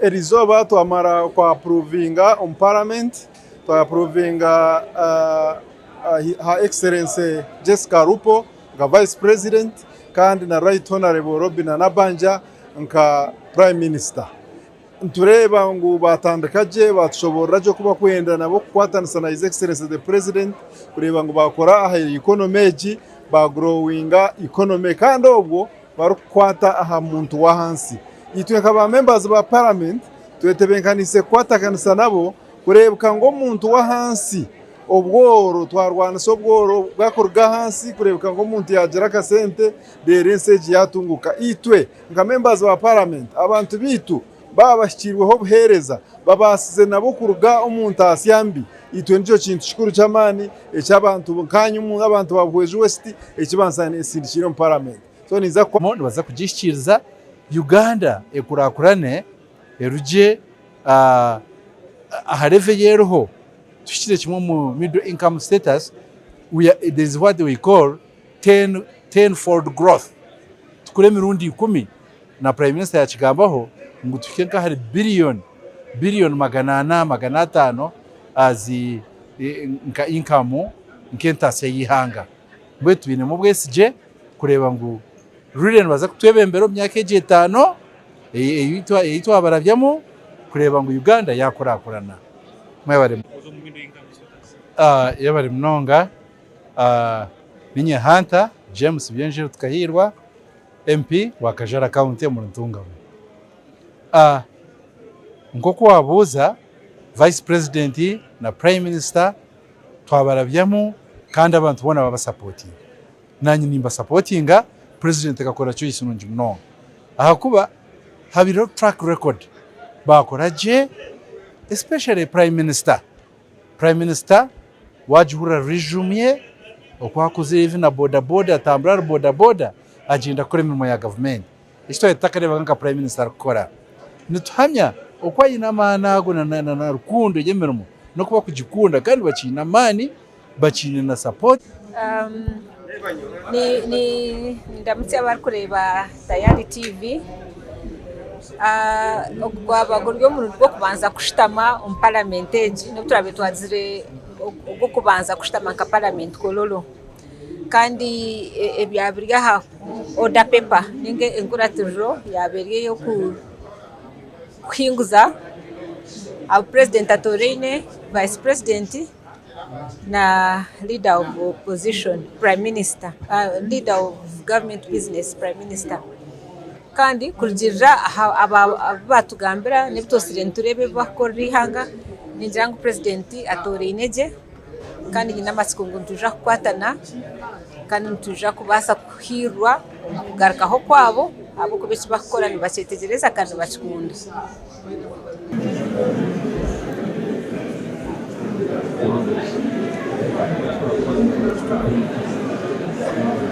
Erizooba twamara ku approvinga omu parliament, twa approvinga Her Excellency Jessica Alupo nka Vice President kandi na Right Honourable Robinah Nabbanja nka Prime Minister. Nitureeba ngu baatandika gye, baatushoboorora gye oku barikwenda nabo kukwatanisa na His Excellency the President kureeba ngu baakora aha economy egi, baagurowinga economy kandi obwo barikukwata aha muntu w'ahansi. Itwe nka ba members ba parliament twetebenkaniise kukwataganisa nabo kureebeka ngu omuntu w'ahansi obworo twarwanisa obworo bwakuruga ahansi kureebeka ngu omuntu yaagira akasente reero ensi egi yaatunguuka. Itwe nka members ba parliament abantu baitu baaba bahikirweho obuheereza babaasize nabo kuruga omu ntaasya mbi itwe nikyo kintu kikuru ky'amaani eky'abantu nkaanye abantu ba Buhweju West eki bansindikiire omu parliament. So ninza Mo nibaza kugihikiiriza Uganda ekurakurane erugye aha level ei eriho tuhikire kimwe omu middle income status we are, there is what we call tenfold growth tukure emirundi ikumi na prime minister yakigambaho ngu tuhike nk'ahari billion billion 400 500 as nka income nk'entaasya y'eihanga. Mbwenu twinemu obwesigye kureeba ngu really nibaza kutwebembera omu myaka egi etaano ei twabarabyamu kureeba ngu Uganda yaakurakurana. Mwebare. Yebare munonga. Niinye Hunter James Byenjeru Tukahiirwa, MP wa Kajara County omuri Ntungamo. Nk'oku waabuuza, Vice President na Prime Minister twabarabyamu kandi abantu boona babasapotinga. Naanye nimbasapotinga, President akakora choice nungi munonga ahakuba habaireho track record, baakora gye especially Prime Minister. Prime Minister waagihurira resume ye oku akozire even na boda boda atambura ahari boda boda agyenda kukora emirimo ya gavumenti. Eki twaba tutakareebaga nka Prime Minister arikukora. Nituhamya oku aine amaani ago na rukundo y'emirimo n'oku barikugikunda kandi bakiine amaani, bakiine na support. Nindamutsya abarikureeba Tayari TV. Ogu gwaba guri omurundi gw'okubanza kushutama omu paramenti egi n'obu turaabe twagizire ogw'okubanza kushutama nka paramenti Kololo. Kandi ebyaba biri aha order paper ninga enkuratiriro yaaba eri ey'okuhinguza abu purezidenti atooraine, vayisi purezidenti na leader of opposition prime minister, leader of government business prime minister. Kandi kurugiirira aha bi baatugambira n'ebi twosire nitureeba ebi barikukorera eihanga, ningira ngu purezidenti atooraine gye. Kandi nyine amatsiko ngu nitwija kukwatana kandi nitwija kubaasa kuhiirwa omu kugarukaho kwabo ahabw'okuba eki barikukora nibakyetegyereza kandi nibakikunda.